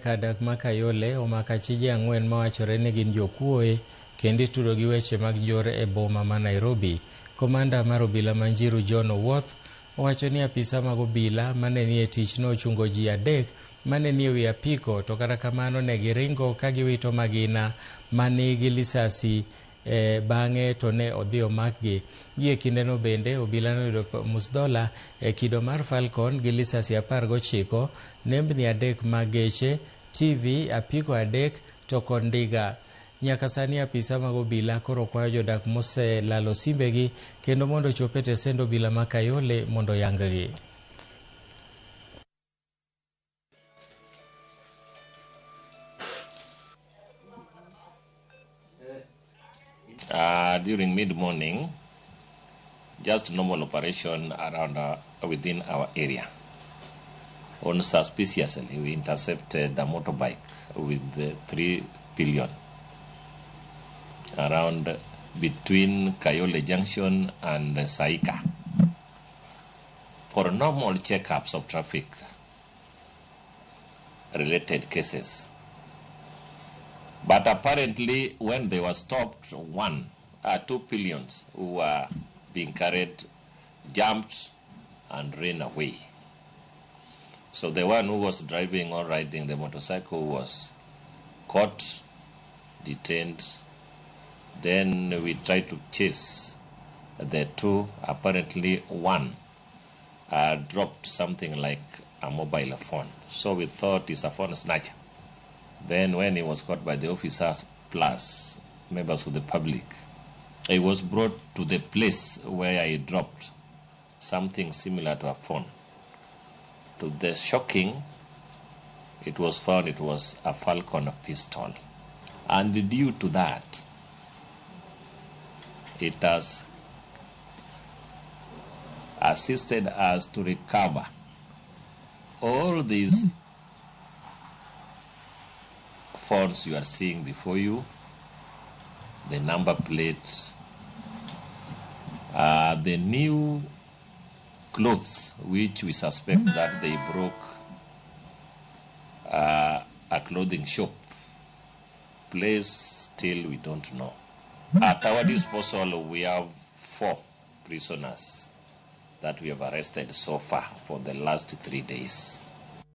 kar dak ma Kayole omako achije ang'wen mawachore ni gin jokuoe kendo itudo gi weche mag njore e boma ma Nairobi. Komanda mar obila ma Njiru John Owuoth owacho ni apisa mag obila mane nie tich nochungo ji adek mane nie wi apiko to kata kamano ne giringo ka giwito magina manigi lisasi bang'e to ne odhi omakgi. Gie kindeno bende obila noyudo musdola e kido mar Falcon gi lisasi 19, nembni 3 mag geche, TV, apiko 3 to kod ndiga. Nyaka sani apisa mag obila koro kwayo jodak moselalo simbegi kendo mondo ochop e tesend obila ma Kayole mondo oyang-gi. During mid-morning, just normal operation around within our area. On suspiciously, we intercepted a motorbike with 3 billion around between Kayole Junction and Saika for normal checkups of traffic related cases. But apparently when they were stopped, 2 pillions who were being carried jumped and ran away. So the one who was driving or riding the motorcycle was caught, detained. Then we tried to chase the 2. Apparently one dropped something like a mobile phone. So we thought it's a phone snatcher. Then when he was caught by the officers plus members of the public, he was brought to the place where he dropped something similar to a phone. To the shocking, it was found it was a Falcon pistol. And due to that, it has assisted us to recover all these phones you are seeing before you, the number plates, the new clothes, which we suspect that they broke a clothing shop. Place still we don't know. At our disposal, we have 4 prisoners that we have arrested so far for the last 3 days.